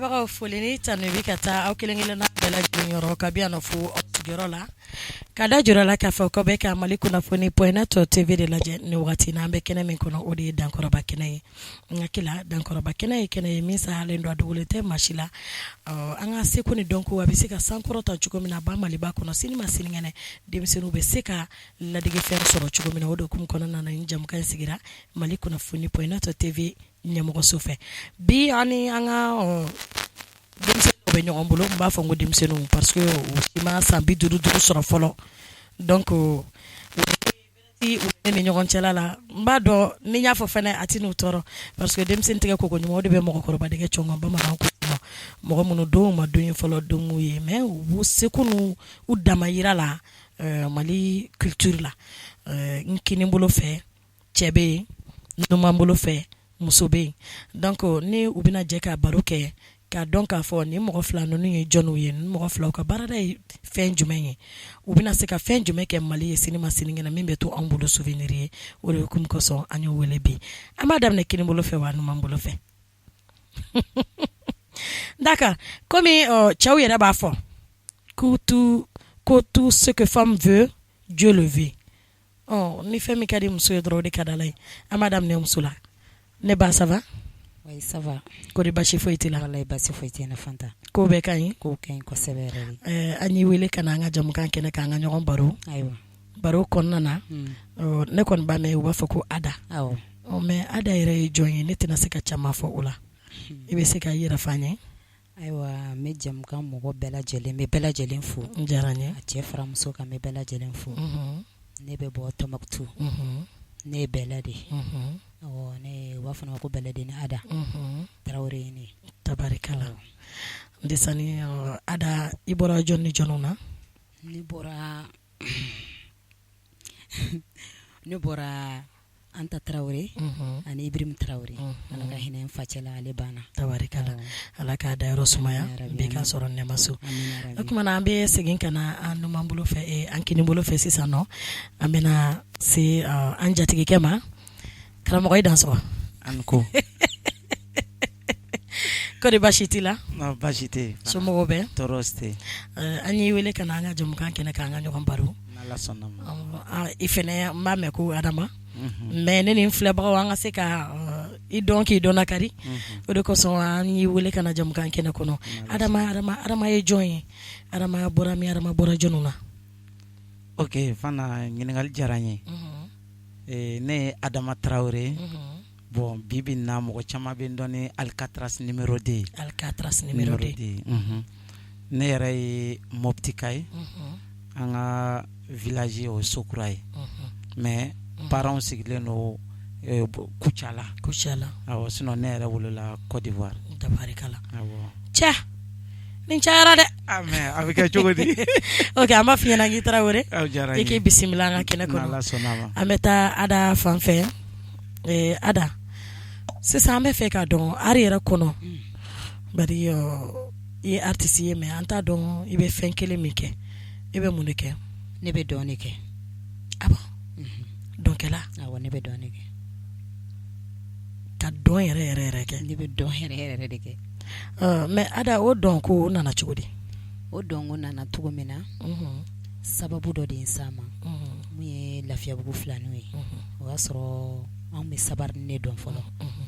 Filɛbagaw, foli ni tanu bɛ ka taa aw kelen kelenna bɛɛ lajɛlen yɔrɔ kabi yan nɔ fo aw sigiyɔrɔ la, ka da jira la k'a fɔ k'aw bɛ ka Mali kunnafoni point net TV de lajɛ nin wagati na. An bɛ kɛnɛ min kɔnɔ, o de ye Dankɔrɔba kɛnɛ ye. N hakili la Dankɔrɔba kɛnɛ ye kɛnɛ ye min sahalen don, a dogolen tɛ maa si la. Ɔ, an ka seko ni dɔnko, a bɛ se ka sankɔrɔta cogo min na ba Maliba kɔnɔ, sini ma sinikɛnɛ, denmisɛnninw bɛ se ka ladegefɛn sɔrɔ cogo min na. O de hukumu kɔnɔna na, ni jɛmukan in sigira Mali kunnafoni point net TV ɲɛmɔgɔso fɛ. Bi, an ni an ka denmisɛnninw bɛ ɲɔgɔn bolo. N b'a fɔ n ko denmisɛnninw parce que u si ma san 55 sɔrɔ fɔlɔ. Donc u ne ni ɲɔgɔn cɛla la, n b'a dɔn ni n y'a fɔ fana, a tɛ n'u tɔɔrɔ, parce que denmisɛnnin tɛgɛ koko ɲuman, o de bɛ mɔgɔkɔrɔba dɛgɛ cɔngɔn. Bamananw ko mɔgɔ minnu don ma don ye fɔlɔ don ye, mais u b'u seko n'u u damayira la Mali culture la. N kinin bolo fɛ, cɛ bɛ yen, numan bolo fɛ, muso bɛ yen. Donc ni u bɛna jɛ ka baro kɛ, k'a dɔn k'a fɔ nin mɔgɔ fila ninnu ye jɔnw ye, nin mɔgɔ filaw ka baarada ye fɛn jumɛn ye, u bɛna se ka fɛn jumɛn kɛ Mali ye sini ma sinikɛnɛ, min bɛ to anw bolo souvenir ye, o de hukumu kosɔn an y'u wele bi. An b'a daminɛ kinin bolo fɛ wa numan bolo fɛ? D'accord. Komi cɛw yɛrɛ b'a fɔ ko tout ce que femme veut, Dieu le veut. Ɔ, ni fɛn min ka di muso ye dɔrɔn, o de ka di Ala ye. An b'a daminɛ muso la. Ne ba, ça va? Oui, ça va. Kɔri, basi foyi t'i la? Walahi, basi foyi tɛ n na, Fanta. Ko bɛɛ ka ɲi? Ko ka ɲi kosɛbɛ yɛrɛ de. An y'i wele ka na an ka jamukan kɛnɛ kan, an ka ɲɔgɔn baro. Ayiwa. Baro kɔnɔna na, ne kɔni b'a mɛn u b'a fɔ ko Ada. Awɔ. Mais Ada yɛrɛ ye jɔn ye? Ne tɛna se ka caman fɔ o la. I bɛ se ka i yɛrɛ fɔ an ye? Ayiwa, n bɛ jamukan mɔgɔ bɛɛ lajɛlen, n bɛ bɛɛ lajɛlen fo. N diyara n ye. A cɛ fara muso kan, n bɛ bɛɛ lajɛlen fo. Ne bɛ bɔ Tɔnbukutu. Ne ye Bɛlɛ de ye. Awɔ, ne u b'a fɔ ne ma ko Bɛlɛdenni Ada. Tarawele ye ne ye. Tabarikala. Ndesani Ada, i bɔra jɔn ni jɔnw na? Ne bɔra Anta Tarawele ani Ibrahim Tarawele. Ala ka hinɛ n facɛ la, ale banna. Tabarikala. Ala k'a dayɔrɔ sumaya, bi k'a sɔrɔ nɛma so. O tuma na, an bɛ segin ka na an numan bolo fɛ, an kinin bolo fɛ sisan nɔ. An bɛna se an jatigikɛ ma. Karamɔgɔ, i dansɔgɔ. An ko. Kɔri, baasi t'i la? Baasi tɛ. Somɔgɔw bɛ? Tɔɔrɔ tɛ. An y'i wele ka na an ka jamukan kɛnɛ kan, an ka ɲɔgɔn baro. N'Ala sɔnna ma. I fɛnɛ, n b'a mɛn ko Adama, mais ne ni n filɛbagaw, an ka se ka i dɔn k'i dɔn kari, o de kosɔn an y'i wele ka na jamukan kɛnɛ kɔnɔ. Adama, Adama, Adama ye jɔn ye? Adama bɔra min? Adama bɔra jɔnw na? Ok Fana, ɲininkali diyara n ye. Ne ye Adama Tarawele. Bon, bi bi in na, mɔgɔ caman bɛ n dɔn ni Alcatraz numéro 2 ye. Alcatraz numéro 2. Ne yɛrɛ ye Moptika ye. An ka village, o ye Sokura ye, mais parents sigilen don Kucala. Kucala. Awɔ, sinon ne yɛrɛ wolola Côte d'Ivoire. Tabarikala. Cɛ, nin cayara dɛ! Ah, mais a bɛ kɛ cogo di? Ok, an b'a f'i ɲɛna k'i Tarawele. I k'i bisimila an ka kɛnɛ kɔnɔ. N'Ala sɔnna a ma. An bɛ taa Ada fan fɛ. Ada, sisan an bɛ fɛ k'a dɔn art yɛrɛ kɔnɔ, bari i ye artiste ye, mais an t'a dɔn i bɛ fɛn kelen min kɛ. I bɛ mun de kɛ? Ne bɛ dɔn de kɛ. Ah bon? Dɔnkɛla? Awɔ, ne bɛ dɔn de kɛ. Ka dɔn yɛrɛ yɛrɛ yɛrɛ kɛ? Ne bɛ dɔn yɛrɛ yɛrɛ de kɛ. Mais Ada, o dɔn ko o nana cogo di? O dɔnko nana cogo min na, sababu dɔ de ye s'a ma, mun ye Lafiyabugu filaninw ye. O y'a sɔrɔ anw bɛ sabari ne dɔn fɔlɔ.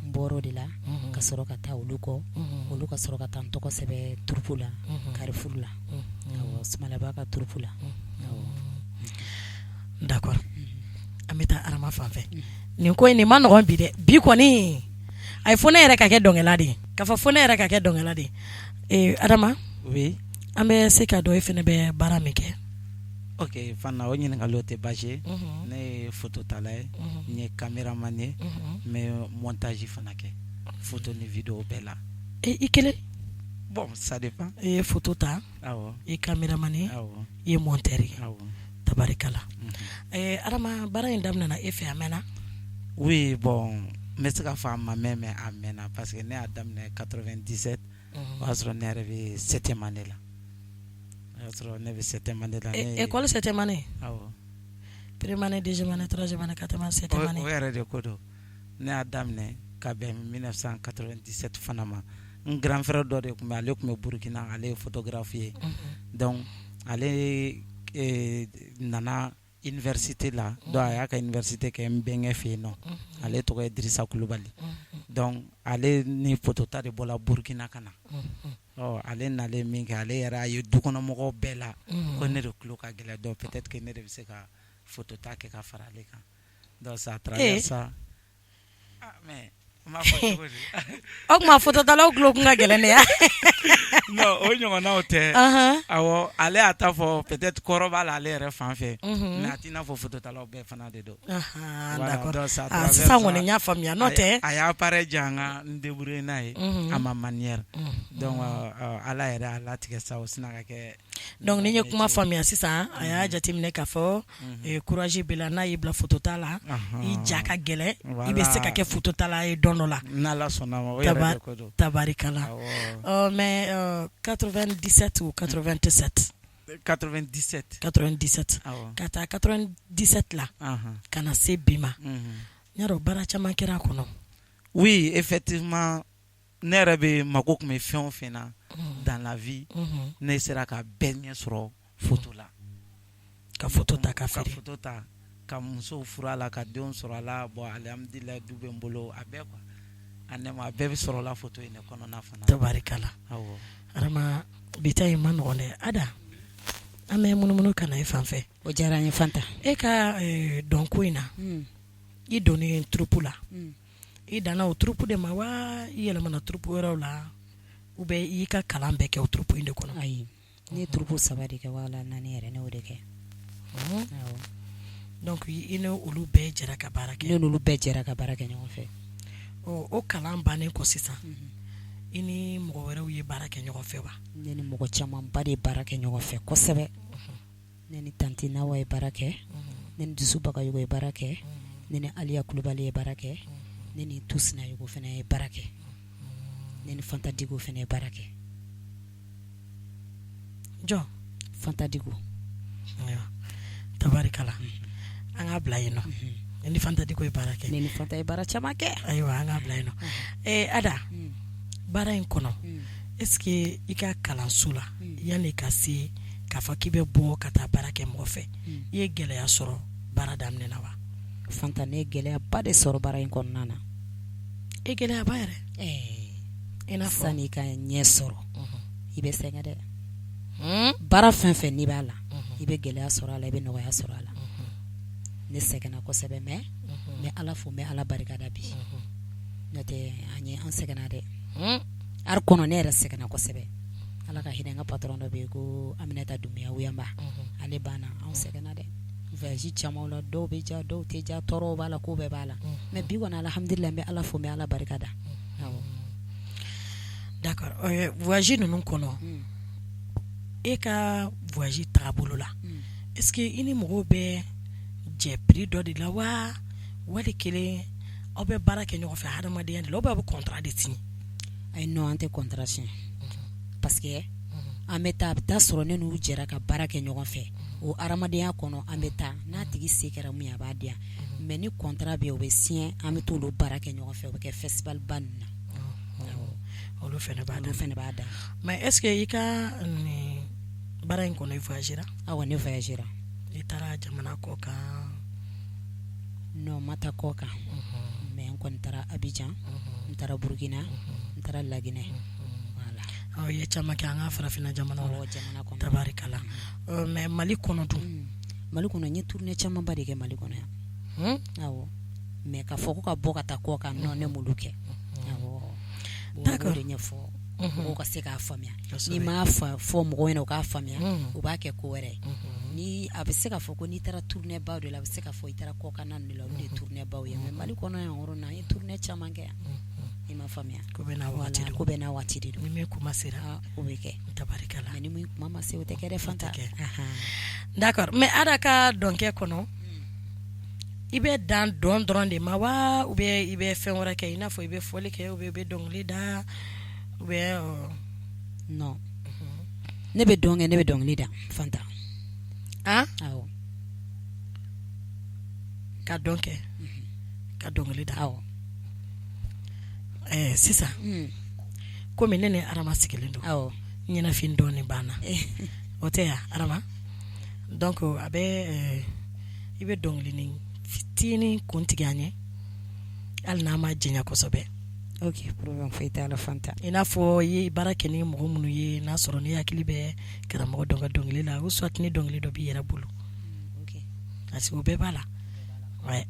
N bɔra o de la ka sɔrɔ ka taa olu kɔ, olu ka sɔrɔ ka taa n tɔgɔ sɛbɛn troupe la, Carrefour la, awɔ, Sumalaba ka troupe la. D'accord. An bɛ taa Adama fan fɛ. Nin ko in, nin ma nɔgɔn bi dɛ. Bi kɔni, a ye fo ne yɛrɛ ka kɛ dɔnkɛla de ye, k'a fɔ fo ne yɛrɛ ka kɛ dɔnkɛla de ye. Adama. Oui. An bɛ se ka dɔn e fana bɛ baara min kɛ? Ok Fana, o ɲininkali, o tɛ baasi ye. Ne ye phototala ye, n ye caméraman ye, n bɛ montage fana kɛ photo ni vidéo bɛɛ la. I kelen? Bon, ça dépend. I ye photo ta? Awɔ. I ye caméraman ye? Awɔ. I ye monteur ye? Awɔ. Tabarikala. Adama, baara in daminɛna e fɛ, a mɛnna? Oui, bon, n bɛ se k'a fɔ a ma mɛn, mais a mɛnna, parce que ne y'a daminɛ 97. O y'a sɔrɔ ne yɛrɛ bɛ septième année la. O y'a sɔrɔ ne bɛ septième année la. École septième année? Awɔ. Première année, deuxième année, troisième année, quatrième année, septième année. O yɛrɛ de ko don. Ne y'a daminɛ ka bɛn 1997 fana ma. N grand frère dɔ de tun bɛ, ale tun bɛ Burukina, ale ye photographe ye. Donc ale nana université la, donc a y'a ka université kɛ n bɛnkɛ fɛ yen nɔ, ale tɔgɔ ye Dirisa Kulubali. Donc ale ni photota de bɔra Burukina ka na. Ɔ ale nalen min kɛ, ale yɛrɛ a ye dukɔnɔmɔgɔw bɛɛ la ko ne de tulo ka gɛlɛn, donc peut-être que ne de bɛ se ka photota kɛ ka fara ale kan. Donc c'est à travers ça. Ah mais O tuma fototalaw tulo kun ka gɛlɛn de ya? Non, o ɲɔgɔnnaw tɛ. Awɔ, ale y'a ta fɔ, peut-être kɔrɔ b'a la ale yɛrɛ fan fɛ, mais a t'i n'a fɔ fototalaw bɛɛ fana de don. D'accord, sisan kɔni n y'a faamuya, n'o tɛ a y'a appareil di yan ka n débrouiller n'a ye à ma manière. Donc Ala yɛrɛ y'a latigɛ sa, o sina ka kɛ. Donc ni n ye kuma faamuya sisan, a y'a jateminɛ k'a fɔ courage b'i la, n'a y'i bila fotota la, i ja ka gɛlɛn, i bɛ se ka kɛ fototala ye don dɔ la. N'Ala sɔnna ma, o yɛrɛ de ko don. Tabarikala. Ɔ mais 97 ou 87? 97. 97, ka taa 97 la ka na se bi ma, n y'a dɔn baara caman kɛra a kɔnɔ. Oui, effectivement, ne yɛrɛ bɛ mako tun bɛ fɛn o fɛn na dans la vie, ne sera ka bɛɛ ɲɛ sɔrɔ photo la. Ka photo ta ka feere. Ka photo ta, ka musow furu a la, ka denw sɔrɔ a la. Bon, alhamdulilayi, du bɛ n bolo, a bɛɛ quoi, a nɛma a bɛɛ bɛ sɔrɔ la photo in de kɔnɔna fana. Tabarikala. Awɔ. Adama, bi ta in ma nɔgɔn dɛ. Ada, an bɛ munumunu ka na e fan fɛ. O diyara n ye, Fanta. E ka dɔnko in na, i donnen troupe la, i danna o troupe de ma wa i yɛlɛmana troupe wɛrɛw la, ou bien i y'i ka kalan bɛɛ kɛ o troupe in de kɔnɔ? Ayi, ne ye troupe saba de kɛ wala naani yɛrɛ, ne y'o de kɛ. Donc i ni olu bɛɛ jɛra ka baara kɛ? Ne n'olu bɛɛ jɛra ka baara kɛ ɲɔgɔn fɛ. Ɔ, o kalan bannen kɔ sisan, i ni mɔgɔ wɛrɛw ye baara kɛ ɲɔgɔn fɛ wa? Ne ni mɔgɔ camanba de ye baara kɛ ɲɔgɔn fɛ kosɛbɛ. Ne ni tanti Nawa ye baara kɛ, ne ni Dusu Bagayogo ye baara kɛ, ne ni Aliya Kulubali ye baara kɛ, ne ni Tusinayogo fana ye baara kɛ, ne ni Fanta Diko fana ye baara kɛ. Jɔn? Fanta Diko. Ayiwa, tabarikala, an k'a bila yen nɔ. Ne ni Fanta Diko ye baara kɛ. Ne ni Fanta ye baara caman kɛ. Ayiwa, an k'a bila yen nɔ. Ada, baara in kɔnɔ, est-ce que i ka kalanso la, yanni ka se k'a fɔ k'i bɛ bɔ ka taa baara kɛ mɔgɔ fɛ, i ye gɛlɛya sɔrɔ baara daminɛ na wa? Fanta, ne ye gɛlɛyaba de sɔrɔ baara in kɔnɔna na. E, gɛlɛyaba yɛrɛ? I n'a fɔ? Sanni i ka ɲɛ sɔrɔ, i bɛ sɛgɛn dɛ. Baara fɛn fɛn n'i b'a la, i bɛ gɛlɛya sɔrɔ a la, i bɛ nɔgɔya sɔrɔ a la. Ne sɛgɛnna kosɛbɛ, mais n bɛ Ala fo, n bɛ Ala barikada bi, n'o tɛ an ye an sɛgɛnna dɛ. Art kɔnɔ, ne yɛrɛ sɛgɛnna kosɛbɛ. Ala ka hinɛ n ka patron dɔ bɛ yen ko Aminata Dunbiya Wuyaba, ale banna. Anw sɛgɛnna dɛ voyage caman la, dɔw bɛ ja, dɔw tɛ ja, tɔɔrɔw b'a la, ko bɛɛ b'a la. Mais bi kɔni, alhamdulillah, n bɛ Ala fo, n bɛ Ala barikada. Awɔ. D'accord, voyage ninnu kɔnɔ, e ka voyage taabolo la, est-ce que i ni mɔgɔw bɛ jɛ prix dɔ de la wa, wali kelen aw bɛ baara kɛ ɲɔgɔn fɛ hadamadenya de la, ou bien aw bɛ contrat de signer? Ayi, non, an tɛ contrat signer, parce que an bɛ taa, a bɛ taa sɔrɔ ne n'u jɛra ka baara kɛ ɲɔgɔn fɛ o hadamadenya kɔnɔ. An bɛ taa n'a tigi se kɛra mun ye, a b'a di yan. Mais ni contrat bɛ yen, o bɛ signer, an bɛ t'olu baara kɛ ɲɔgɔn fɛ, o bɛ kɛ festival ba ninnu na. Olu fana b'a olu fana b'a da. Mais est-ce que i ka nin baara in kɔnɔ, i voyagera? Awɔ, ne voyagera. I taara jamana kɔ kan? Non, n ma taa kɔ kan, mais n kɔni taara Abidjan, n taara Burukina, n taara Laginɛ, voilà. Ɔ, i ye caman kɛ an ka farafinna jamanaw la. Awɔ, jamana kɔnɔ. Tabarikala. Mais Mali kɔnɔ dun? Mali kɔnɔ, n ye tournée camanba de kɛ Mali kɔnɔ yan. Awɔ, mais ka fɔ ko ka bɔ ka taa kɔ kan, non, ne m'olu kɛ. Awɔ. D'accord. De ɲɛfɔ mɔgɔw ka se k'a faamuya. N'i m'a fɔ mɔgɔw ɲɛna u k'a faamuya, u b'a kɛ ko wɛrɛ. Ni a bɛ se ka fɔ ko n'i taara tournée baw de la, a bɛ se ka fɔ i taara kɔkanna de la, olu de ye tournée baw ye. Mais Mali kɔnɔ yan yɔrɔ na, an ye tournée caman kɛ yan, i m'a faamuya. Ko bɛɛ n'a waati don. Ko bɛɛ n'a waati de don. Ni min kuma sera, o bɛ kɛ. Tabarikala. Mais ni min kuma ma se, o tɛ kɛ dɛ, Fanta. D'accord, mais Ada ka dɔnkɛ kɔnɔ, i bɛ dan dɔn dɔrɔn de ma wa, ou bien i bɛ fɛn wɛrɛ kɛ, i n'a fɔ i bɛ fɔli kɛ, ou bien i bɛ dɔnkili da, ou bien? Non, ne bɛ dɔn kɛ, ne bɛ dɔnkili da, Fanta. Ah? Awɔ. Ka dɔn kɛ, ka dɔnkili da? Awɔ. Sisan, Komi ne ni Arama sigilen don, awɔ, ɲɛnafin dɔɔni banna, o tɛ ya Arama? Donc a bɛ i bɛ dɔnkilinin fitinin kuntigɛ an ye hali n'a ma janya kosɛbɛ. Ok, problème foyi t'a la Fanta. I n'a fɔ i ye baara kɛ ni mɔgɔ minnu ye, n'a sɔrɔ n'i hakili bɛ karamɔgɔ dɔ ka dɔnkili la ou soit ni dɔnkili dɔ b'i yɛrɛ bolo, parce que o bɛɛ b'a la, ouais.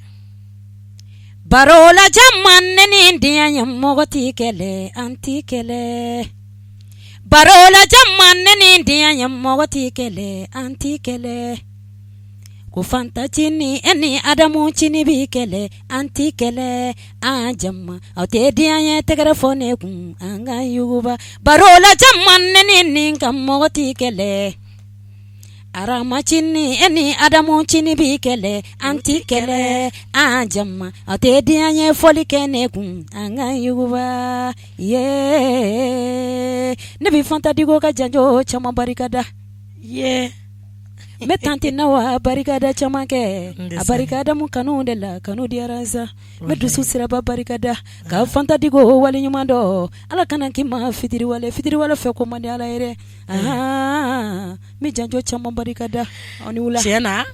Baro la jama ne ni diɲɛ ye mɔgɔ tɛ kɛlɛ, an tɛ kɛlɛ. Baro la jama ne ni diɲɛ ye mɔgɔ tɛ kɛlɛ, an tɛ kɛlɛ. Ko Fanta cini e ni Adamu cini bi kɛlɛ, an tɛ kɛlɛ. An jama aw tɛ diɲɛ ye tɛgɛrɛ fɔ ne kun, an ka yuguba. Baro la jama ne ni nin ka mɔgɔ tɛ kɛlɛ. Arama cini e ni Adamu cini bi kɛlɛ, an tɛ kɛlɛ. An jama aw tɛ diɲɛ ye fɔli kɛ ne kun, an ka yuguba. Ye ne bɛ Fanta Diko ka janjo caman barikada. Ye n bɛ tanti Nawa barikada caman kɛ, a barikada mu kanu de la, kanu diyara sa. N bɛ dusu siraba barikada ka Fanta Diko waleɲuman dɔn. Ala kana k'i ma fitiriwale, fitiriwale fɛ ko man di Ala ye dɛ. N bɛ janjo caman barikada aw ni wula. Tiɲɛ na,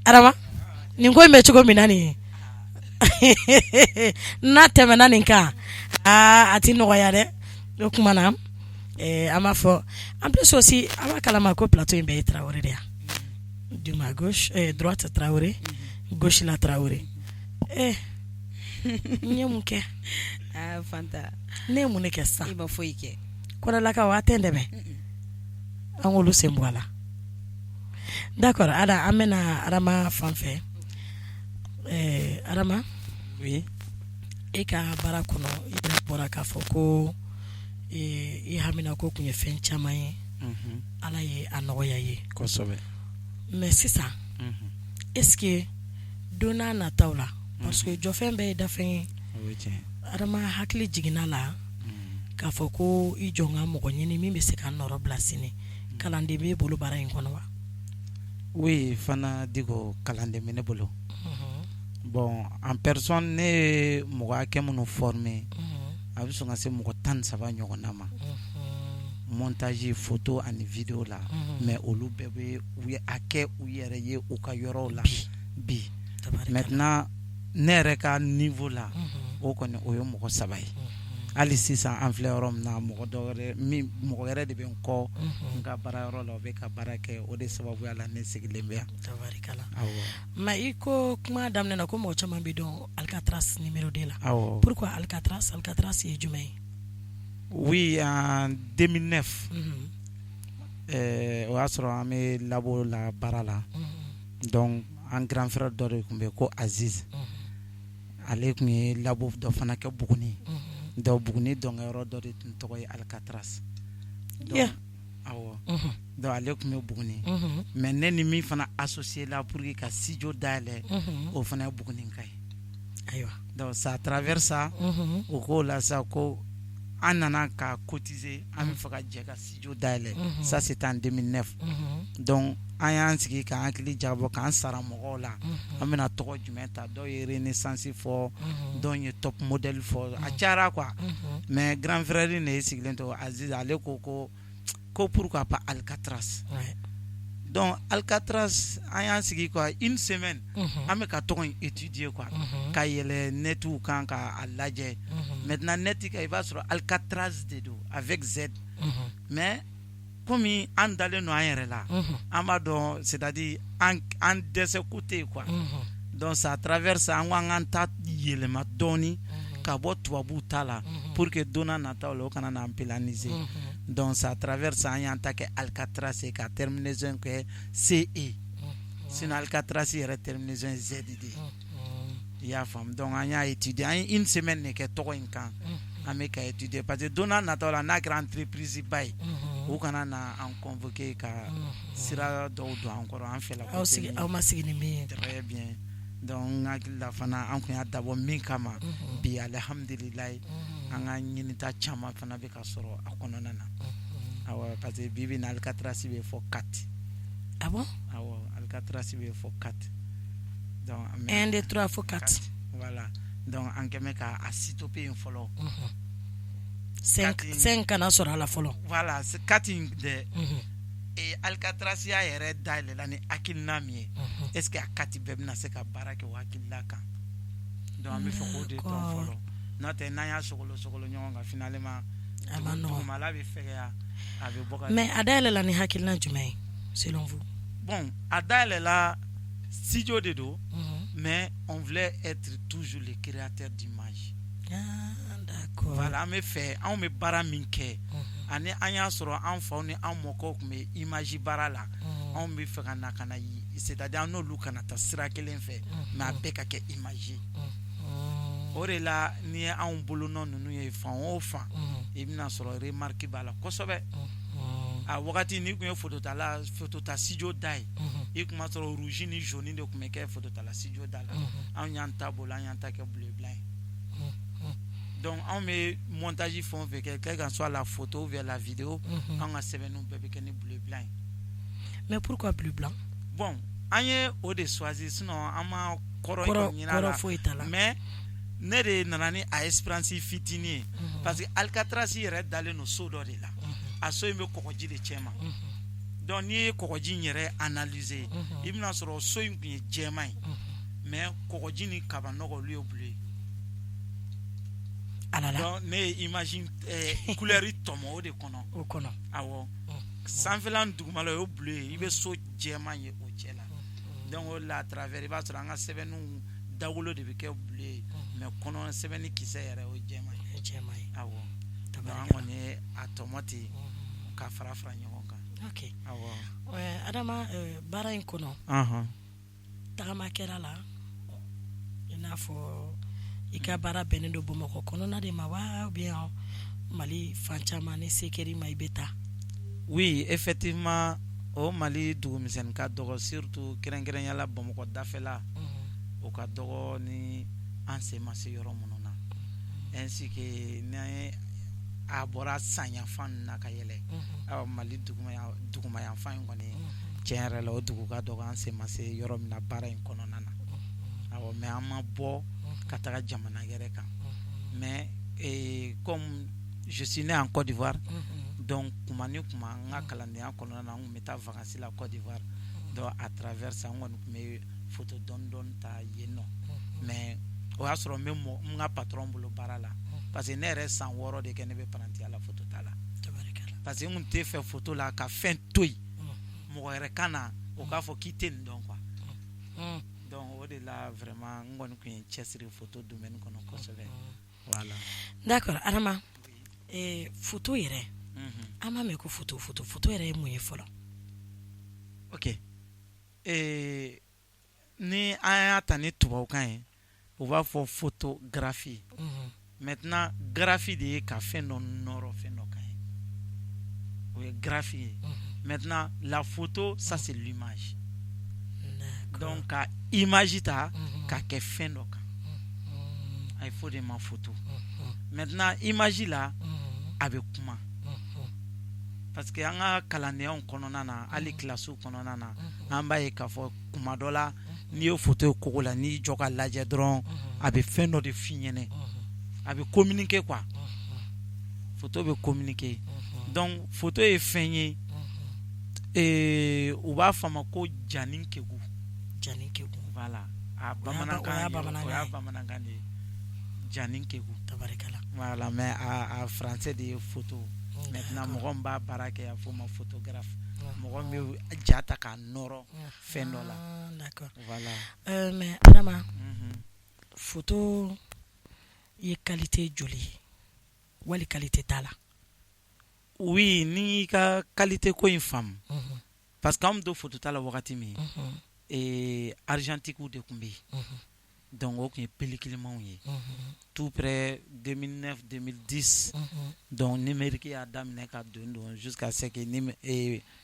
Arama, nin ko in bɛ cogo min na nin ye, n'a tɛmɛna nin kan, aa a tɛ nɔgɔya dɛ. O tuma na an b'a fɔ en plus aussi an b'a kalama ko plateau in bɛɛ ye Tarawele de ye, de ma gauche, droite Tarawele, gauche la Tarawele. N ye mun kɛ? Aa Fanta, ne ye mun de kɛ sisan? I ma foyi kɛ. Kɔrɔlakaw a tɛ n dɛmɛ, an k'olu sen bɔ a la. D'accord, Ada, an bɛna Arama fan fɛ. Arama, oui, e ka baara kɔnɔ, i yɛrɛ bɔra k'a fɔ ko i hamina ko tun ye fɛn caman ye, Ala ye a nɔgɔya ye. Kosɛbɛ. Mais sisan, est-ce que don n'a nataw la, parce que jɔfɛn bɛɛ ye dafɛn ye, Adama hakili jiginna la k'a fɔ ko i jɔ n ka mɔgɔ ɲini min bɛ se ka nɔrɔ bila sini, kalanden b'e bolo baara in kɔnɔ wa? Oui, Fana Diko, kalanden bɛ ne bolo. Bon, en personne, ne ye mɔgɔ hakɛ minnu former, a bɛ sɔn ka se mɔgɔ 13 ɲɔgɔnna ma, montage photo ani vidéo la. Mais olu bɛɛ bɛ u ye a kɛ u yɛrɛ ye u ka yɔrɔw la bi. Maintenant, ne yɛrɛ ka niveau la, o kɔni o ye mɔgɔ saba ye. Hali sisan an filɛ yɔrɔ min na, mɔgɔ dɔ wɛrɛ min, mɔgɔ wɛrɛ de bɛ n kɔ n ka baara yɔrɔ la, o bɛ ka baara kɛ. O de sababuya la ne sigilen bɛ yan. Tabarikala. Awɔ. Mais i ko kuma daminɛ na ko mɔgɔ caman bɛ dɔn Alcatraz numéro 2 la. Awɔ. Pourquoi Alcatraz? Alcatraz ye jumɛn ye? Oui, en 2009, o y'a sɔrɔ an bɛ labo la baara la. Donc an grand frère dɔ de tun bɛ yen ko Aziz, ale tun ye labo dɔ fana kɛ Buguni. Donc Buguni dɔnkɛyɔrɔ dɔ de tun tɔgɔ ye Alcatraz. Donc awɔ, donc ale tun bɛ Buguni, mais ne ni min fana associé la pour que ka studio dayɛlɛ, o fana ye Buguni ka ye. Ayiwa. Donc c'est à travers ça, o k'o la sa ko an nana ka cotiser, an bɛ fɛ ka jɛ ka studio dayɛlɛ. Ça, c'était en 2009. Donc an y'an sigi k'an hakili jagabɔ, k'an sara mɔgɔw la, an bɛna tɔgɔ jumɛn ta? Dɔw ye Renaissance fɔ, dɔw ye top modèle fɔ, a cayara quoi. Mais grand frère de ye sigilen to Aziz, ale ko ko pourquoi pas Alcatraz? Donc Alcatraz, an y'an sigi quoi, une semaine, an bɛ ka tɔgɔ in étudier quoi, ka yɛlɛ netiw kan k'a lajɛ. Maintenant, net kan, i b'a sɔrɔ Alcatraz de don avec Z. Mais komi an dalen don an yɛrɛ la, an b'a dɔn, c'est à dire an dɛsɛ ko tɛ yen quoi. Donc c'est à travers ça an ko an k'an ta yɛlɛma dɔɔni ka bɔ tubabuw ta la, pour que don n'a nataw la o kana n'an pénaliser. Donc c'est à travers ça an y'an ta kɛ Alcatraz ye, ka terminaison kɛ CE. Sinon Alcatraz yɛrɛ terminaison ye Z de ye, i y'a faamu? Donc an y'a étudier, an ye une semaine de kɛ tɔgɔ in kan, an bɛ ka étudier, parce que don n'a nataw la n'a kɛra entreprise ba ye, u kana na an convoquer ka sira dɔw don an kɔrɔ an fɛla. Aw sigi, aw ma sigi ni min ye. Très bien. Donc n hakili la fana, an tun y'a dabɔ min kama, bi alihamudulilayi, an ka ɲinita caman fana bɛ ka sɔrɔ a kɔnɔna na. Awɔ, parce que bi bi in na, Alcatraz bɛ fɔ 4. Ah bon? Awɔ, Alcatraz bɛ fɔ 4. Donc 1, 2, 3 fo 4. Voilà, donc an kɛn bɛ ka a stopper yen fɔlɔ. Cinq kana sɔrɔ a la fɔlɔ. Voilà, 4 in dɛ, Alcatracia yɛrɛ dayɛlɛla ni hakilina min ye, est ce que a 4 bɛɛ bɛna se ka baara kɛ o hakilina kan? Donc an bɛ fɛ k'o de dɔn fɔlɔ, n'o tɛ n'an y'a sogolo sogolo ɲɔgɔn kan, finalement a ma nɔgɔn. Dugumala bɛ fɛgɛya, a bɛ bɔ ka Mais a dayɛlɛla ni hakilina jumɛn ye selon vous? Bon, a dayɛlɛla studio de don, mais on voulait être toujours le créateur d'image. Ah, d'accord. Voilà, an bɛ fɛ, anw bɛ baara min kɛ, ani an y'a sɔrɔ an faw ni an mɔkɛw tun bɛ image baara la, anw bɛ fɛ ka na ka na, c'est à dire an n'olu kana taa sira kelen fɛ, mais a bɛɛ ka kɛ image ye. O de la, n'i ye anw bolonɔ ninnu ye fan o fan, i bɛna sɔrɔ remarque b'a la kosɛbɛ. A wagati n'i tun ye phototala, photota studio da ye, i tun b'a sɔrɔ rouge ni jaune de tun bɛ kɛ phototala studio da la. Anw y'an ta bolo, an y'an ta kɛ bleu blanc ye. Donc anw bɛ montage fɛn o fɛn kɛ, quel qu'en soit la photo ou bien la vidéo, anw ka sɛbɛnniw bɛɛ bɛ kɛ ni bleu blanc ye. Mais pourquoi bleu blanc? Bon, an ye o de choisi, sinon an ma kɔrɔ kɔrɔ ɲini a la. Kɔrɔ foyi t'a la. Mais ne de nana ni a expérience fitinin ye, parce que Alcatraz yɛrɛ dalen don so dɔ de la. A so in bɛ kɔgɔji de cɛ ma. Donc n'i ye kɔgɔji in yɛrɛ analyser, i bɛna sɔrɔ so in tun ye jɛman ye, mais kɔgɔji ni kaba nɔgɔ, olu ye bleu ye. Ala la. Donc ne ye image couleur tɔmɔ o de kɔnɔ. O kɔnɔ. Awɔ, sanfɛla ni dugumala, o ye bleu ye, i bɛ so jɛman ye o cɛ la. Donc o de la, à travers, i b'a sɔrɔ an ka sɛbɛnniw dawolo de bɛ kɛ bleu ye, mais kɔnɔ sɛbɛnni kisɛ yɛrɛ, o ye jɛman ye. O ye jɛman ye. Awɔ, donc an Tabarikala. kɔni ye a tɔmɔ ten ka fara fara ɲɔgɔn kan. Ok. Awɔ. Adama, baara in kɔnɔ, tagama kɛra la, i n'a fɔ i ka baara bɛnnen don Bamakɔ kɔnɔna de ma wa, ou bien Mali fan caman, ni se kɛr'i ma, i bɛ taa? Oui, effectivement, o Mali dugumisɛnnin ka dɔgɔ, surtout kɛrɛnkɛrɛnya la Bamakɔ dafɛla, o ka dɔgɔ ni an sen ma se yɔrɔ minnu na, ainsi que n'an ye a bɔra sanyanfan ninnu na ka yɛlɛ, awa, Mali dugumayanfan in kɔni, tiɲɛ yɛrɛ la, o dugu ka dɔgɔ an sen ma se yɔrɔ min na baara in kɔnɔna na. Awɔ, mais an ma bɔ ka taga jamana wɛrɛ kan, mais comme je suis né en Côte d'Ivoire, donc kuma ni kuma, n ka kalandenya kɔnɔna na, n tun bɛ taa vacances la Côte d'Ivoire. Donc à travers ça, n kɔni tun bɛ photo dɔɔni dɔɔni ta yen nɔ, mais o y'a sɔrɔ n bɛ mɔ n ka patron bolo baara la, parce que ne yɛrɛ san 6 de kɛ ne bɛ parantiya la, photo ta la. Tabarikala. Parce que n tun tɛ fɛ photo la ka fɛn to yen, mɔgɔ wɛrɛ ka na o k'a fɔ k'i tɛ nin dɔn quoi. Donc o de la, vraiment, n kɔni tun ye n cɛsiri photo domaine kɔnɔ kosɛbɛ, voilà. D'accord, Adama, photo yɛrɛ, an b'a mɛn ko photo, photo, photo yɛrɛ ye mun ye fɔlɔ? Ok, ni an y'a ta ni tubabukan ye, u b'a fɔ photographie. Maintenant, graphie de ye ka fɛn dɔ nɔrɔ fɛn dɔ kan ye, o ye graphie ye. Maintenant, la photo, ça c'est l'image. Donc ka image ta ka kɛ fɛn dɔ kan, a ye fɔ de ma photo. Maintenant, image la, a bɛ kuma, parce que an ka kalandenyaw kɔnɔna na, hali kilasiw kɔnɔna na, an b'a ye k'a fɔ kuma dɔ la, n'i ye photo ye kogo la, n'i jɔ ka lajɛ dɔrɔn, a bɛ fɛn dɔ de f'i ɲɛnɛ, a bɛ communiquer quoi. Photo bɛ communiquer. Donc photo ye fɛn ye, u b'a fɔ a ma ko jani kegu. Jani kegu. Voilà, a O bamanankan y'a ye, o y'a bamanankan ye. bamanankan de ye, jani kegu. Tabarikala. Voilà, mais a français de ye photo. Maintenant, mɔgɔ min b'a baara kɛ, a fɔ o ma photographe, mɔgɔ min bɛ ja ta k'a nɔrɔ fɛn dɔ la. Ah, d'accord. Voilà. Mais Adama, photo ye qualité joli ye, wali qualité t'a la? Oui, n'i y'i ka qualité ko in faamu, parce que an bɛ don photo ta la wagati min, argentique de tun bɛ yen. Donc o tun ye pellicule ye, tout près 2009, 2010. Donc numérique y'a daminɛ ka don jusqu'à ce que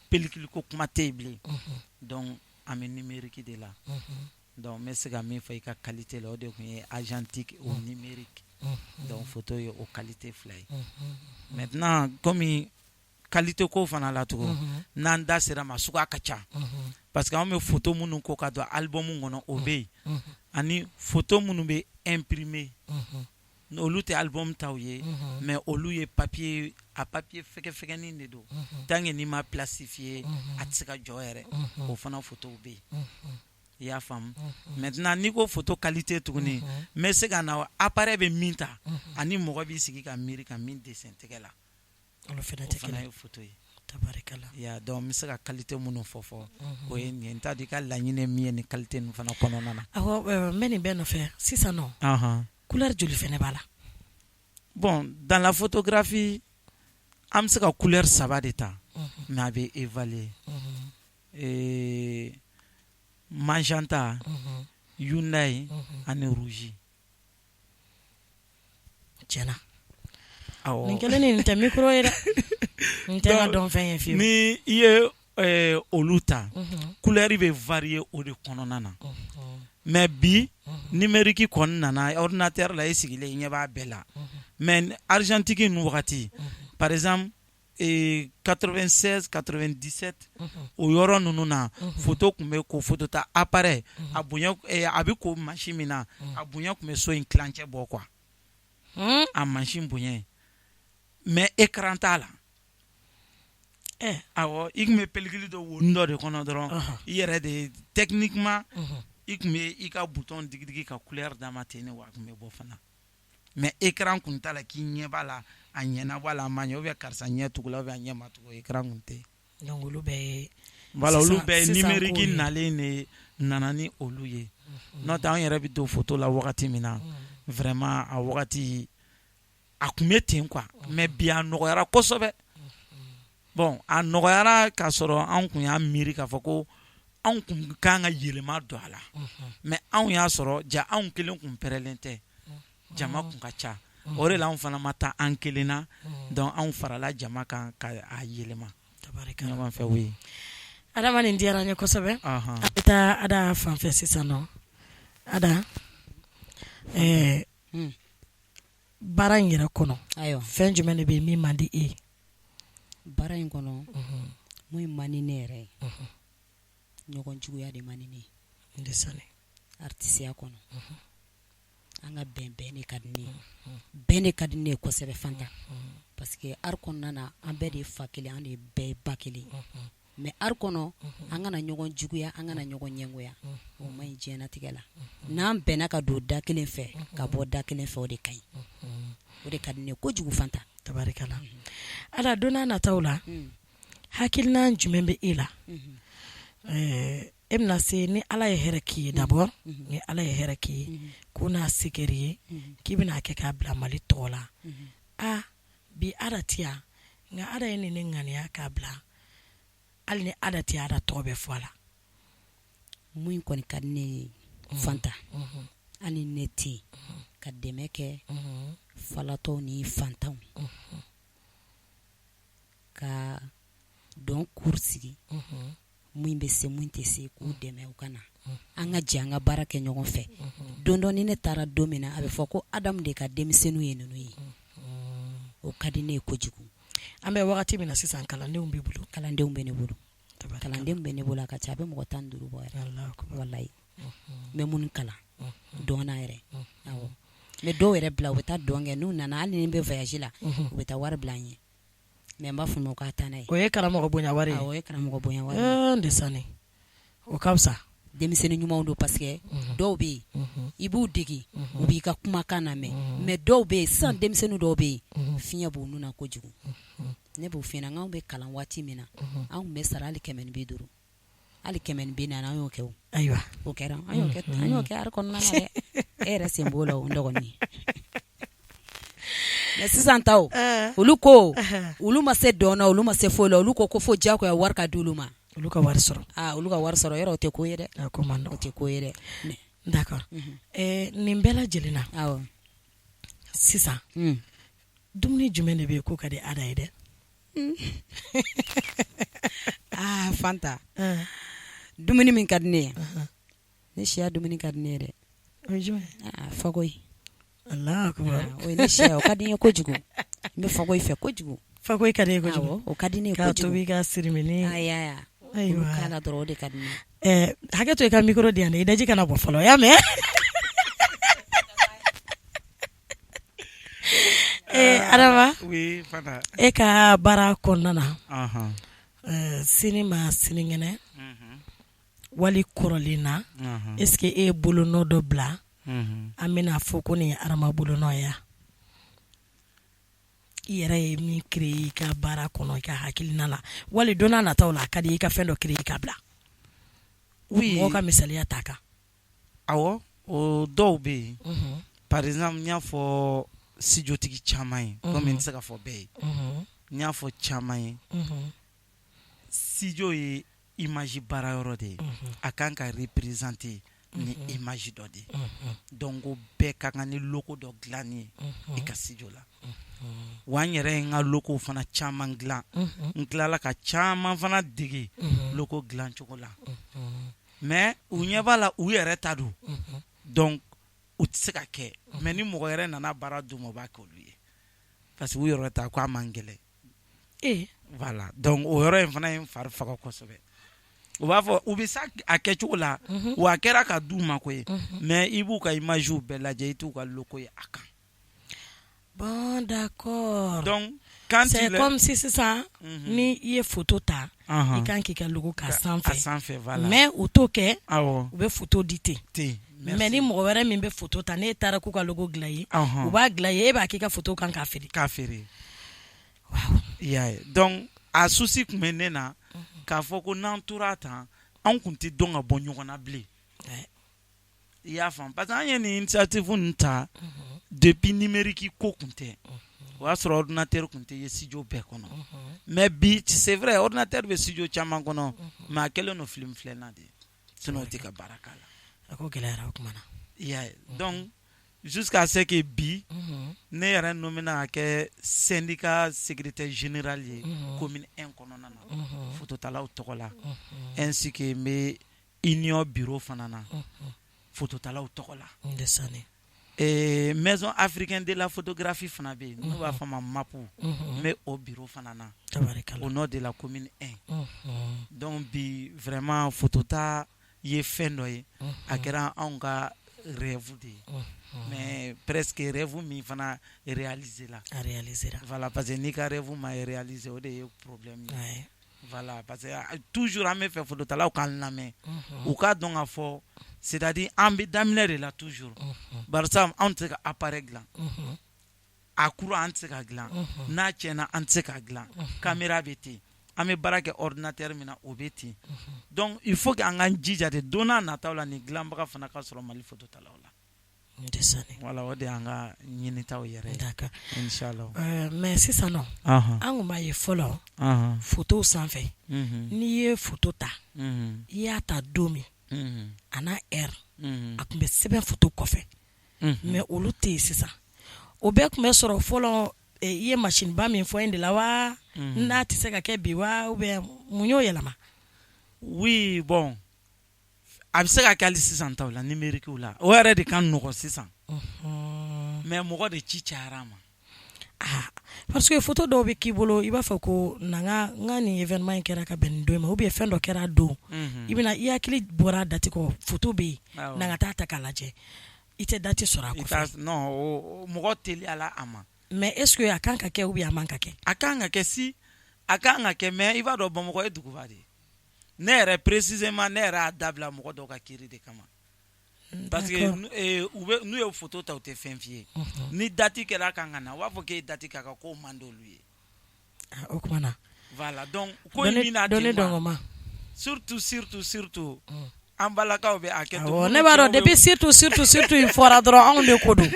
pellicule ko kuma tɛ yen bilen. Donc an bɛ numérique de la. Donc n bɛ se ka min fɔ i ka qualité la, o de tun ye argentique au numérique. Donc photo ye o qualité fila ye. Maintenant, comme qualité ko fana la tugun, n'an da sera ma, suguya ka ca, parce que anw bɛ photo minnu ko ka don album kɔnɔ, o bɛ yen, ani photo minnu bɛ imprimer. Olu tɛ album taw ye, mais olu ye papier, a papier fɛgɛfɛgɛnin de don. Tant que n'i ma plastifier, a tɛ se ka jɔ yɛrɛ. O fana photo bɛ yen, i y'a faamu. Maintenant, n'i ko photo qualité tuguni, n bɛ se ka na appareil bɛ min ta ani mɔgɔ b'i sigi ka miiri ka min dessin tɛgɛ la, olu fana o tɛ fana kelen. Ye photo ye. Tabarikala. Ya, donc n bɛ se ka qualité minnu fɔ fɔ, o ye nin ye. N t'a dɔn i ka laɲini ye min ye nin qualité ninnu fana kɔnɔna na. Awɔ, n bɛ nin bɛɛ nɔfɛ sisan nɔ. Couleur joli fana b'a la? Bon, dans la photographie, an bɛ se ka couleur saba de ta, mais a bɛ évaluer. Magenta, Hyundai ani rouge. Tiɲɛna, Awɔ. Nin kelen nin tɛ micro ye dɛ, nin tɛ n ka dɔnfɛn ye fiyewu. Ni i ye olu ta, couleur bɛ varier o de kɔnɔna na. Mais bi, numérique kɔni nana, ordinateur la, e sigilen i ɲɛ b'a bɛɛ la. Mais argentique ninnu wagati, par exemple 96, 97, o yɔrɔ ninnu na, photo tun bɛ ko photo ta appareil a bonya, a bɛ ko machine min na, a bonya tun bɛ so in tilancɛ bɔ quoi. A machine bonya, mais écran t'a la. Awɔ, i tun bɛ pellicule dɔ wonin dɔ de kɔnɔ dɔrɔn, i yɛrɛ de techniquement i tun bɛ i ka bouton digi digi ka couleur d'a ma ten de, wa a tun bɛ bɔ fana. Mais écran kun t'a la k'i ɲɛ b'a la, a ɲɛna b'a la, a ma ɲɛ, ou bien karisa ɲɛ tugula, ou bien a ɲɛ ma tugu, écran kun tɛ yen. Donc olu bɛɛ ye Voilà, olu bɛɛ ye sisan numérique kow ye. Nalen de nana ni olu ye. N'o tɛ, anw yɛrɛ bɛ don photo la wagati min na, vraiment a wagati a tun bɛ ten quoi. Mais bi a nɔgɔyara kosɛbɛ. Bon, a nɔgɔyara k'a sɔrɔ anw kun y'a miiri k'a fɔ ko anw kun kan ka yɛlɛma don a la. Mais anw y'a sɔrɔ ja anw kelen kun pɛrɛlen tɛ, jama kun ka ca. O de la anw fana ma taa an kelen na. Donc anw farala jama kan ka a yɛlɛma Tabarikala. ɲɔgɔn fɛ, oui. Adama, nin diyara n ye kosɛbɛ. An bɛ taa Ada fan fɛ sisan nɔ. Ada, baara in yɛrɛ kɔnɔ, Ayiwa. fɛn jumɛn de bɛ yen min man di e ye? Baara in kɔnɔ, mun man di ne yɛrɛ ye, ɲɔgɔn juguya de man di ne ye. N tɛ sani. Artisiya kɔnɔ, an ka bɛn, bɛn de ka di ne ye, bɛn de ka di ne ye kosɛbɛ, Fanta, parce que art kɔnɔna na, an bɛɛ de ye fa kelen, an de ye bɛɛ ye ba kelen. Mais art kɔnɔ, an kana ɲɔgɔn juguya, an kana ɲɔgɔn ɲɛngoya, o man ɲi diɲɛnatigɛ la. N'an bɛnna ka don da kelen fɛ, ka bɔ da kelen fɛ, o de ka ɲi, o de ka di ne ye kojugu, Fanta. Tabarikala. Ada, don n'a nataw la, hakilina jumɛn bɛ e la? E bɛna se, ni Ala ye hɛrɛ k'i ye d'abord, ni Ala ye hɛrɛ k'i ye, ko n'a se kɛr'i ye k'i bɛna kɛ k'a bila Mali tɔgɔ la, a bi Ada tɛ yan, nka Ada ye nin ne ŋaniya k'a bila, hali ni Ada tɛ yan, Ada tɔgɔ bɛ fɔ a la. Mun kɔni ka di ne ye, Fanta, hali ni ne tɛ yen, ka dɛmɛ kɛ falatɔw ni fantanw, ka dɔn kuru sigi, mun bɛ se, mun tɛ se, k'u dɛmɛ u ka na, an ka jɛ an ka baara kɛ ɲɔgɔn fɛ. Don dɔ, ni ne taara don min na, a bɛ fɔ ko Adamu de ka denmisɛnninw ye ninnu ye. O ka di ne ye kojugu. An bɛ wagati min na sisan, kalandenw b'i bolo? Kalandenw bɛ ne bolo. Tabarikala. Kalandenw bɛ ne bolo, a ka ca, a bɛ mɔgɔ 15 bɔ yɛrɛ. Allahu akbar. Walayi, n bɛ minnu kalan dɔn na yɛrɛ, awɔ, n bɛ dɔw yɛrɛ bila u bɛ taa dɔn kɛ. N'u nana, hali ni n bɛ voyage la, u bɛ taa wari bila n ye, mais n b'a f'u ma k'a taa n'a ye. O ye karamɔgɔ bonya wari ye. Awɔ, o ye karamɔgɔ bonya wari ye. N de sani, o ka fisa. Denmisɛnnin ɲumanw don, parce que dɔw bɛ yen, i b'u dege, u b'i ka kumakan lamɛn, mais dɔw bɛ yen sisan, denmisɛnnin dɔw bɛ yen, fiɲɛ b'u nun na kojugu. Ne b'o f'i ɲɛna, k'anw bɛ kalan waati min na, an tun bɛ sara hali 150, hali 140, an y'o kɛ o. Ayiwa. O kɛra, an y'o kɛ, an y'o kɛ art kɔnɔna na dɛ. E yɛrɛ sen b'o la o, n dɔgɔnin. Mais sisan taw, olu ko olu ma se dɔn na, olu ma se foyi la, olu ko fo diyagoya wari ka di olu ma. Olu ka wari sɔrɔ. Aa, olu ka wari sɔrɔ yɔrɔ, o tɛ ko ye dɛ. A ko man O nɔgɔn. tɛ ko ye dɛ. D'accord. Nin bɛɛ lajɛlen na, sisan, dumuni jumɛn de bɛ yen k'o ka di Ada ye dɛ? Aa Fanta, dumuni min ka di ne ye, ne siya dumuni ka di ne ye dɛ. O ye jumɛn? Aa, fakoyi. Allahu akbar. O ye ne siya, o ka di n ye kojugu, n bɛ fakoyi fɛ kojugu. Fakoyi ka di e ye kojugu. Awɔ, o ka di ne ye K'a kojugu. tobi ka sirimini. Ayi, ayi. Ayiwa. Olu k'a la dɔrɔn, o de ka di ne ye. Hakɛ to, i ka micro di yan dɛ, i daji kana bɔ fɔlɔ, y'a mɛn. Adama, e ka baara kɔnɔna na, sini ma sinikɛnɛ wali kɔrɔlen na, est ce que e ye bolonɔ dɔ bila an bɛna fɔ ko nin ye Adama bolonɔ ye wa? I yɛrɛ ye min créer i ka baara kɔnɔ i ka hakilina la wali don n'a nataw la a ka di i ka fɛn dɔ créer k'a bila, oui, mɔgɔw ka misaliya t'a kan. Awɔ, o dɔw bɛ yen, par exemple n y'a fɔ studiotigi caman ye, komi n tɛ se ka fɔ bɛɛ ye, n y'a fɔ caman ye, studio ye image baara yɔrɔ de ye, a kan ka représenter ni image dɔ de ye, donc bɛɛ ka kan ni logo dɔ dilanni ye i ka studio la. Wa n yɛrɛ ye n ka logo fana caman dilan, n tilala ka caman fana dege logo dilancogo la, mais u ɲɛ b'a la u yɛrɛ ta don, donc u tɛ se ka kɛ, mais ni mɔgɔ yɛrɛ nana baara d'u ma, u b'a kɛ olu ye, parce que u yɛrɛ ta ko a man gɛlɛn. Voilà, donc o yɔrɔ in fana ye n fari faga kosɛbɛ. U b'a fɔ u bɛ se a kɛcogo la, wa a kɛra ka d'u ma koyi, mais i b'u ka image bɛɛ lajɛ, i t'u ka logo ye a kan. Bon, d'accord. Donc quand c'est comme si sisan ni i ye photo ta, i kan k'i ka logo k'a sanfɛ. A sanfɛ, voilà. Mais u t'o kɛ. Awɔ. U bɛ photo di ten. Ten. Mais ni mɔgɔ wɛrɛ min bɛ photo ta, n'e taara k'u ka logo dilan i ye, u b'a dilan i ye, e b'a k'i ka photo kan k'a feere. K'a feere. Waaw. I y'a ye, donc a souci tun bɛ ne na k'a fɔ ko n'an tora tan, anw tun tɛ dɔn ka bɔ ɲɔgɔn na bilen. I y'a faamu, parce que an ye nin initiative ninnu ta depuis numérique ko tun tɛ, o y'a sɔrɔ ordinateur tun tɛ ye studio bɛɛ kɔnɔ, mais bi, c'est vrai, ordinateur bɛ studio caman kɔnɔ, mais a kɛlen don film filɛla de ye, sinon u tɛ ka baara k'a la. A ko gɛlɛyara o tuma na. I y'a ye, donc jusqu'à ce que bi ne yɛrɛ nommé na ka kɛ syndicat secrétaire général ye commune 1 kɔnɔna na, fototalaw tɔgɔ la, ainsi que n bɛ union bureau fana na, fototalaw tɔgɔ la. Maison africaine de la photographie fana bɛ yen, n'u b'a fɔ a ma MAP, n bɛ o bureau fana na au nom de la commune 1. Donc bi vraiment fotota ye fɛn dɔ ye, a kɛra anw ka rêve de ye, mais presque rêve min fana réalisé la. A réalisé la. Voilà, parce que n'i ka rêve ma réalisé, o de ye problème ye. Voilà, parce que toujours an bɛ fɛ fototalaw k'an lamɛn, u k'a dɔn k'a fɔ, c'est à dire an bɛ daminɛ de la toujours, barisa anw tɛ se ka appareil dilan, a kura an tɛ se ka dilan, n'a tiɲɛna an tɛ se ka dilan, caméra bɛ ten, an bɛ baara kɛ ordinateur min na, o bɛ ten, donc il faut que an k'an jija de, don n'a nataw la, nin dilanbaga fana ka sɔrɔ Mali fototalaw la. Voilà, o de y'an ka ɲinitaw yɛrɛ ye. D'accord. Inchallah. Mais sisan nɔ, an kun b'a ye fɔlɔ photo sanfɛ, n'i ye photo ta, i y'a ta don min a n'a heure, a tun bɛ sɛbɛn photo kɔfɛ, mais olu tɛ yen sisan. O bɛɛ tun bɛ sɔrɔ fɔlɔ. I ye machine ba min fɔ in de la wa, n'a tɛ se ka kɛ bi wa, ou bien mun y'o yɛlɛma? Oui, bon, a bɛ se ka kɛ hali sisan taw la, numérique la, o yɛrɛ de ka nɔgɔn sisan, mais mɔgɔ de ci cayara a ma. Ah, parce que photo dɔw bɛ k'i bolo, i b'a fɔ ko na n ka nin événement in kɛra ka bɛn nin don ma, ou bien fɛn dɔ kɛra don, i bɛna i hakili bɔra a date kɔ, photo bɛ yen, na ka taa ta k'a lajɛ, i tɛ date sɔrɔ a kɔfɛ. Non, mɔgɔ teliyala a ma. Mais est ce que a kan ka kɛ ou bien a man ka kɛ? A kan ka kɛ, si, a kan ka kɛ, mais i b'a dɔn Bamakɔ ye duguba de ye. Ne yɛrɛ précisément, ne yɛrɛ y'a dabila mɔgɔ dɔw ka kiiri de kama, parce que u bɛ n'u ye photo ta, u tɛ fɛn f'i ye, ni date kɛra kan ka na, u b'a fɔ k'e ye date k'a kan, k'o man d'olu ye. O tuma na. Voilà, donc ko in bɛ na ten quoi, surtout surtout surtout an balakaw bɛ a kɛ to. Ne b'a dɔn, depuis surtout surtout surtout in fɔra dɔrɔn, anw de ko don.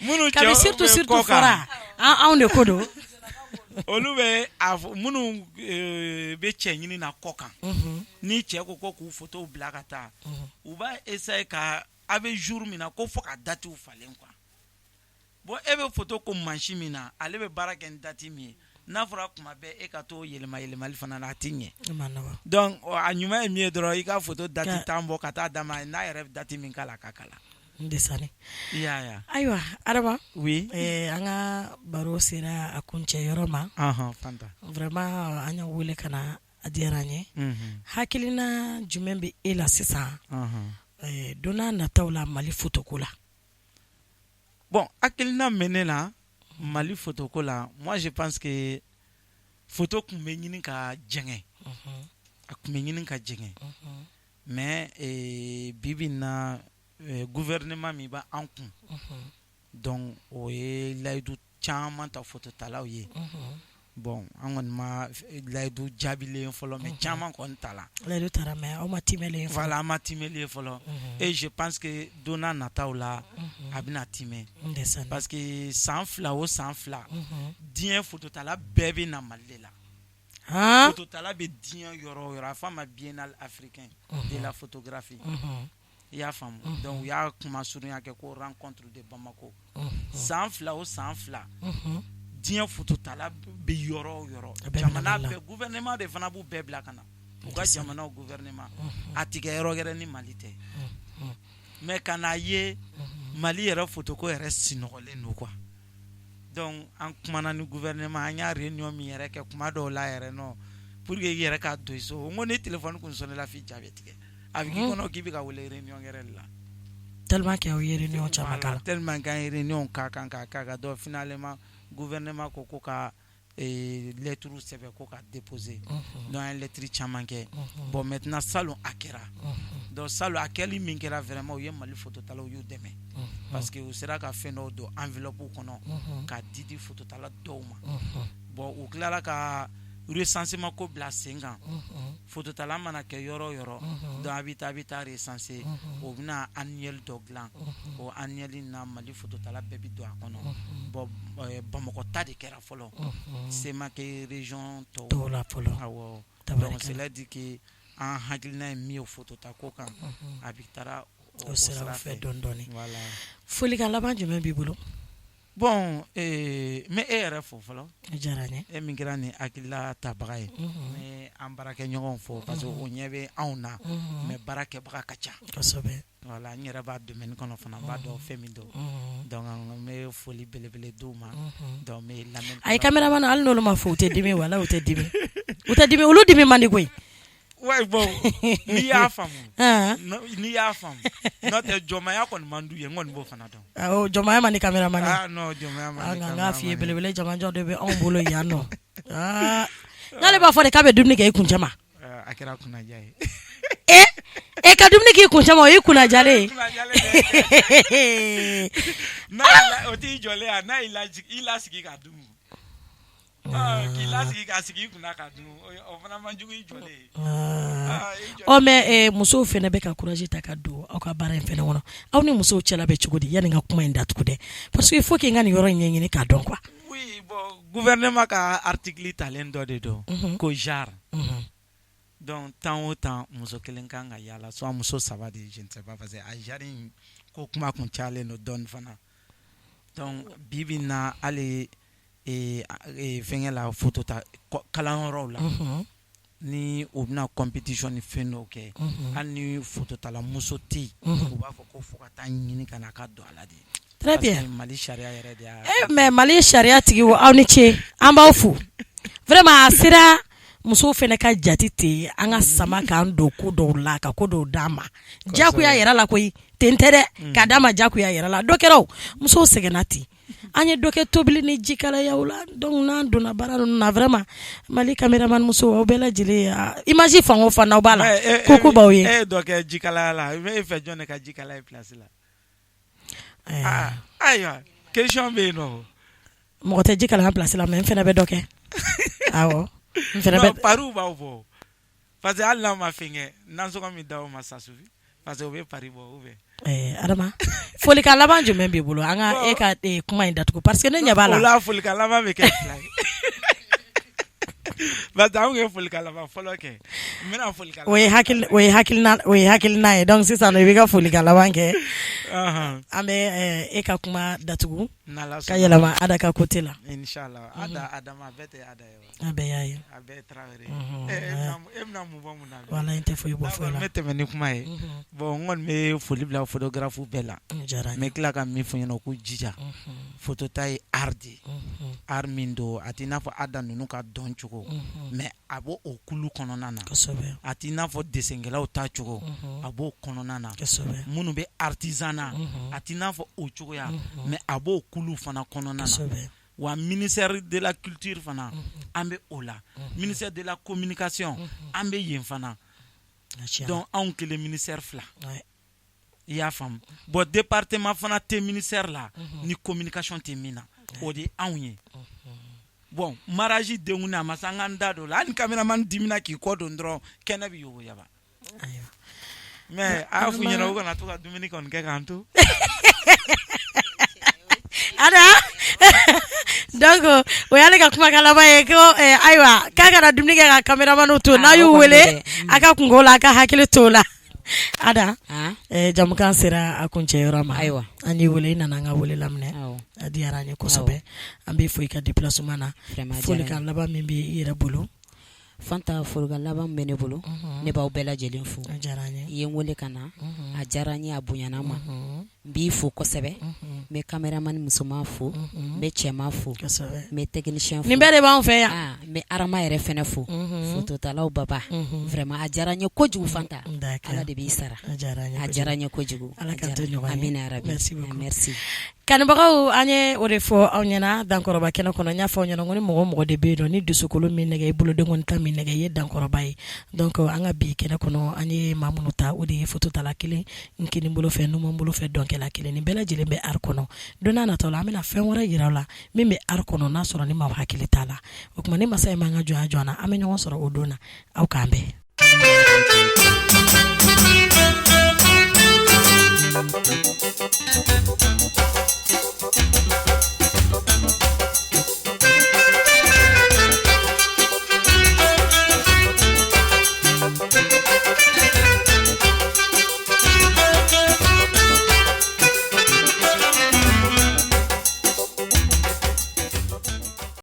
Minnu kabi surtout surtout fɔra, anw de ko don. Olu bɛ a fɔ, minnu bɛ cɛ ɲini na kɔ kan, ni cɛ ko k'u photo bila ka taa, u b'a essayer ka a bɛ jour min na ko fo ka date falen quoi. Bon, e bɛ photo ko mansin min na, ale bɛ baara kɛ ni date min ye, n'a fɔra kuma bɛɛ e ka t'o yɛlɛma yɛlɛmali fana na, a tɛ ɲɛ. Donc a ɲuman ye min ye dɔrɔn, i ka photo date tan bɔ ka taa d'a ma, n'a yɛrɛ bɛ date min k'a la, a ka k'a la. Ndesani. I y'a ye. Ayiwa Adama. Oui. An ka baro sera a kuncɛ yɔrɔ ma. Fanta. Vraiment, an y'aw wele ka na, a diyara an ye. Hakilina jumɛn bɛ e la sisan don n'a nataw la Mali photo ko la? Bon, hakilina min bɛ ne la Mali photo ko la, moi je pense que photo tun bɛ ɲini ka jɛngɛ, a tun bɛ ɲini ka jɛngɛ, mais bi bi in na, gouvernement min b'an kun, donc o ye layidu caman ta phototalaw ye. Bon, an kɔni ma layidu jaabilen fɔlɔ, mais caman kɔni tala. Layidu tara, mais aw ma timɛlen. Voilà, an ma timɛlen fɔlɔ et je pense que don n'a nataw la, a bɛna timɛ, parce que san 2 o san 2, diɲɛ phototala bɛɛ bɛ na Mali de la. Phototala bɛ diɲɛ yɔrɔ o yɔrɔ, a fɔ a ma Biennale africain de la photographie, i y'a faamu? Donc u y'a kuma surunya kɛ ko Rencontre de Bamako. San 2 o san 2, diɲɛ phototala bɛ yɔrɔ o yɔrɔ, jamana bɛɛ gouvernement de fana b'u bɛɛ bila ka na, u ka jamanaw gouvernement. A ti kɛ yɔrɔ wɛrɛ ni Mali tɛ. Mais ka n'a ye Mali yɛrɛ photoko yɛrɛ sinɔgɔlen don quoi. Donc an kumana ni gouvernement, an y'a réunion min yɛrɛ kɛ kuma dɔw la yɛrɛ nɔ, pour que i yɛrɛ ka don i so, n ko ni téléphone kun sonné la f'i ja bɛ tigɛ, a bɛ k'i kɔnɔ k'i bɛ ka wele réunion yɛrɛ de la. Tellement que aw ye réunion caman k'a la. Tellement qu'an ye réunion k'a kan k'a k'a kan. Donc finalement gouvernement ko ka lettre sɛbɛn ko ka déposer. Donc an ye lettre caman kɛ. Bon, maintenant salon a kɛra. Donc salon a kɛli min kɛra, vraiment u ye Mali phototalaw y'u dɛmɛ, parce que u sera ka fɛn dɔw don enveloppe kɔnɔ ka di phototala dɔw ma. Bon, u tilala ka recensement ko bila sen kan. Phototala mana kɛ yɔrɔ o yɔrɔ, donc a bɛ taa recenser, o bɛna annuel dɔ dilan. O annuel in na, Mali phototala bɛɛ bɛ don a kɔnɔ. Bon, Bamakɔ ta de kɛra fɔlɔ, se ma kɛ région tɔw tɔw la fɔlɔ. Awɔ, donc cela dit que an hakilina ye min ye photota ko kan, a bɛ taara o sira fɛ dɔɔni dɔɔni. Voilà. Folikan laban jumɛn b'i bolo? Bon, n bɛ e yɛrɛ fo fɔlɔ. O diyara n ye. E min kɛra nin hakilila tabaga ye, n bɛ an baarakɛɲɔgɔnw fo, parce que o ɲɛ bɛ anw na, mais baara kɛbaga ka ca. Voilà, n yɛrɛ b'a domaine kɔnɔ fana, n b'a dɔn fɛn min don. Donc n bɛ foli belebele d'u ma. Donc n bɛ lamɛnni. Ayi, caméraman, hali n'olu ma fo, u tɛ dimi wala, u tɛ dimi, u tɛ dimi, olu dimi man di koyi. Ouais, bon, n'i y'a faamu, n'i y'a faamu, n'o tɛ jɔnmaya kɔni man d'u ye, n kɔni b'o fana dɔn. Awɔ, jɔnmaya man di caméraman ye. Ah non, jɔnmaya man di. Nka n k'a f'i ye, belebele jamajɔ de bɛ anw bolo yan nɔ. Aa, n'ale b'a fɔ de k'a bɛ dumuni kɛ i kuncɛ ma. A kɛra kunnaja ye. E e ka dumuni k'i kuncɛ ma, o y'i kunnajalen ye. N'a o t'i jɔlen ye, n'a y'i lasigi ka dun, k'i lasigi ka sigi i kunna ka dun, o fana man jugu i jɔlen ye. Ɔ, mais musow fana bɛ ka courage ta ka don aw ka baara in fana kɔnɔ. Aw ni musow cɛla bɛ cogo di? Yanni n ka kuma in datugu dɛ, parce que il faut que n ka nin yɔrɔ in ɲɛɲini k'a dɔn quoi. Oui, bon, gouvernement ka article talen dɔ de don ko genre. Donc temps o temps, muso kelen kan ka yala, soit muso saba de, je ne sais pas, parce que a genre in ko kuma kun cayalen don dɔɔni fana. Donc bi bi in na, hali fɛnkɛ la, photo ta kalanyɔrɔw la, ni u bɛna compétition ni fɛn dɔw kɛ, hali ni phototala muso tɛ yen, u b'a fɔ ko fo ka taa ɲini ka na a ka don a la de. Très bien. Mali sariya yɛrɛ de y'a. Eh, mais Mali sariya tigiw, aw ni ce, an b'aw fo vraiment. A sera musow fana ka jate ten, an ka sama k'an don ko dɔw la, ka ko dɔw d'an ma diyagoya yɛrɛ la koyi. Ten tɛ dɛ, k'a d'an ma diyagoya yɛrɛ la. Dɔ kɛra o, musow sɛgɛnna ten, an ye dɔ kɛ tobili ni jikalayaw la. Donc n'an donna baara ninnu na, vraiment, Mali caméraman musow, aw bɛɛ lajɛlen, image fan o fan n'aw b'a la, ko b'aw ye. E ye dɔ kɛ jikalaya la, e fɛ jɔn de ka jikalaya place la? Aa, ayiwa, question bɛ yen nɔ. Mɔgɔ tɛ ji kalaya place la, mais n fana bɛ dɔ kɛ, awɔ, n fana bɛ. Pariw b'aw bɔ, parce que hali n'aw ma fɛn kɛ, nasɔngɔ min d'aw ma, ça suffit, parce que u bɛ pari bɔ ou bien. Adama, folikan laban jumɛn b'i bolo an ka e ka kuma in datugu? Parce que ne ɲɛ b'a la. O la, folikan laban bɛ kɛ fila ye, parce que anw ye folikan laban fɔlɔ kɛ, n bɛna folikan. O ye hakilina ye. Donc sisan nɔ, i b'i ka folikan laban kɛ, an bɛ e ka kuma datugu ka yɛlɛma Ada ka côté la. Inchallah. Ada, Adama, a bɛɛ tɛ Ada ye wa? A bɛɛ y'a ye. A bɛɛ ye Tarawele ye. E bɛna mun bɔ mun na? Wala, n tɛ foyi bɔ foyi la. N bɛ tɛmɛ ni kuma ye. Bon, n kɔni bɛ foli bila photographe bɛɛ la. Diyara n bɛ tila ka min fɔ ɲɛna, u k'u jija. Photo ta ye art de ye, art min don, a t'i n'a fɔ Ada ninnu ka dɔn cogo. mais a b'o o kulu kɔnɔna na, kosɛbɛ, a t'i n'a fɔ dessenkɛlaw ta cogo, a b'o kɔnɔna na, kosɛbɛ, minnu bɛ artisanat, a t'i n'a fɔ o cogoya, mais a b'o kulu fana kɔnɔna na, kosɛbɛ, wa ministère de la culture fana, an bɛ o la, ministère de la communication, an bɛ yen fana. Donc anw kelen ministère fila, i y'a faamu. Bon, département fana tɛ ministère la ni communication tɛ min na, o de ye anw ye. Bon, mariage denkundi, a ma se an k'an da don o la. Hali ni caméraman dimina k'i kɔ don dɔrɔn, kɛnɛ bɛ yoboyaba. Mais a y'a f'u ɲɛna u kana to ka dumuni kɔni kɛ k'an to. Ada, donc o y'ale ka kumakan laban ye ko ayiwa, k'a kana dumuni kɛ ka caméraman to. N'a y'u wele a ka kunko la, a ka hakili t'o la. Ada, jamukan sera a kuncɛyɔrɔ ma. Ayiwa. An y'i wele, i nana an ka wele laminɛ, a diyara an ye kosɛbɛ. An b'i fo i ka déplacement na. Folikan laban min bɛ i yɛrɛ bolo? Fanta, folikan laban bɛ ne bolo, ne b'aw bɛɛ lajɛlen fo. A diyara an ye. I ye n wele ka na, a diyara n ye, a bonyana ma. N b'i fo kosɛbɛ, n bɛ caméraman musoman fo, n bɛ cɛman fo, n bɛ technicien fo. Nin bɛɛ de b'anw fɛ yan. N bɛ Arama yɛrɛ fɛnɛ fo, fototalaw baba. Vraiment, a diyara n ye kojugu. Fanta, Ala de b'i sara. A diyara n ye kojugu. Ala k'an to ɲɔgɔn ye. Amina yarabi. Merci beaucoup. Merci. Kanubagaw, an ye o de fɔ aw ɲɛna Dankɔrɔba kɛnɛ kɔnɔ. N y'a fɔ aw ɲɛna ko ni mɔgɔ mɔgɔ de bɛ yen nɔ ni dusukolo min nɛgɛ, i boloden kɔni ta min nɛgɛ, i ye Dankɔrɔba ye. Donc an ka bi kɛnɛ kɔnɔ, an ye maa minnu ta, o de ye fototala kelen n kinin bolo fɛ, numan bolo fɛ dɔnkɛla kelen. Nin bɛɛ lajɛlen bɛ art kɔnɔ. Don n'a nataw la, an bɛna fɛn wɛrɛ jira aw la min bɛ art kɔnɔ, n'a sɔrɔ ni maaw hakili t'a la. O tuma ni masa in m'an ka jɔnya jɔ an na, an bɛ ɲɔgɔn sɔrɔ o don na. Aw k'an bɛn.